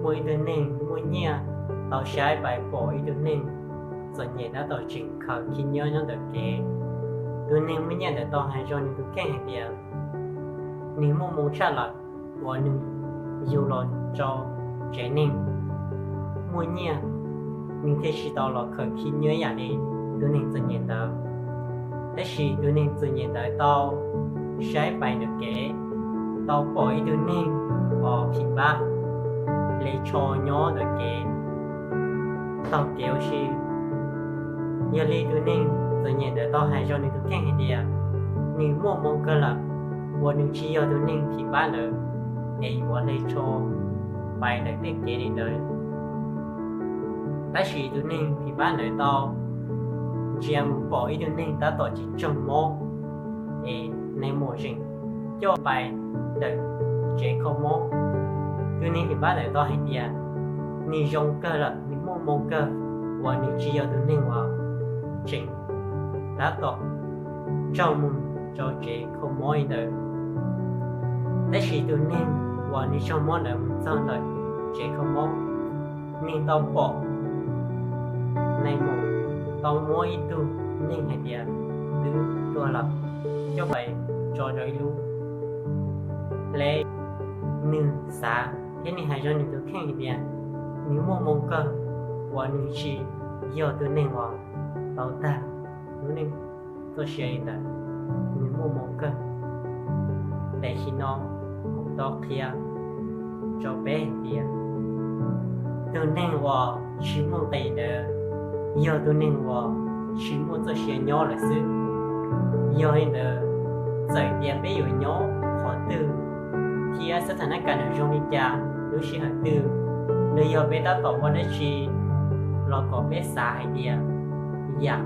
Muaj ib tug neeg muaj nyiaj tau saib pais pom ib tug neeg txom nyem tab tom tseem khaws khib nyiab nyob ntawm kev. Tus neeg muaj nyiaj ntawd tau hais rau nws tus kheej hais tias, nws muaj hmoo tshaj lawm uas nws yug los rau tsev neeg muaj nyiaj, nws thiaj tsis tau los khaws khib nyiab yam li tus neeg txom nyem ntawd. Tab sis tus neeg txom nyem ntawd tau saib pais ntawm kev, tau pom ib tug neeg uas phim npab le tsho nyob ntawm kev taug kev ua si. Yog li tus neeg txom nyem ntawd tau hais rau nws tus kheej hais tias, nws muaj hmoo kawg lawm uas nws tsis yog tus neeg phim npab ntawd es yuav le tsho pais ntawm tej kev li ntawd. Tab sis tus neeg phim npab ntawd tau ntsia mus pom ib tug neeg tab tom tsis tsaug mob es nais maum zeem coj pais ntawm tsev kho mob. Tus neeg phim npab ntawd tau hais tias, nws zoo kawg lawm, nws muaj hmoo kawg uas nws tsis yog tus neeg uas tseem tab tom tsaug mus rau tsev kho mob li ntawd. Tab sis tus neeg uas nws tsaug mob ntawd mus txog ntawm tsev kho mob, nws tau pom nais maum tau muab ib tug neeg hais tias twb tuag lawm coj pais tso rau ib lub hleb. Nws xav thiab nws hais rau nws tus kheej hais tias, nws muaj hmoo kawg uas nws tsis yog tus neeg uas tau tag lub neej txoj sia li ntawd, nws muaj hmoo kawg. Tam sim no kuv tau qhia rau peb hais tias, tus neeg uas tsis muaj nqis ntawd yog tus neeg uas tsis muaj txoj sia nyob lawm xwb. Yog li ntawd, txawm tias peb yuav nyob qhov twg thiab xab thas nab kas nws zoo li cas, lub sij hawm twg, los yog peb tab tom ua dab tsi los kom peb xav hais tias yam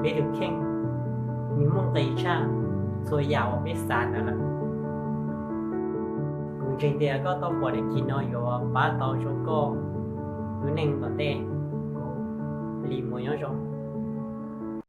peb tus kheej nws muaj nqis tshaj txhua yam uas peb xav ntawd lawm. Kuv ntseeg tias koj tau pom daim kis no yuav pab tau rau koj lub neej tom ntej. Kuv Lis Muas, nyob zoo.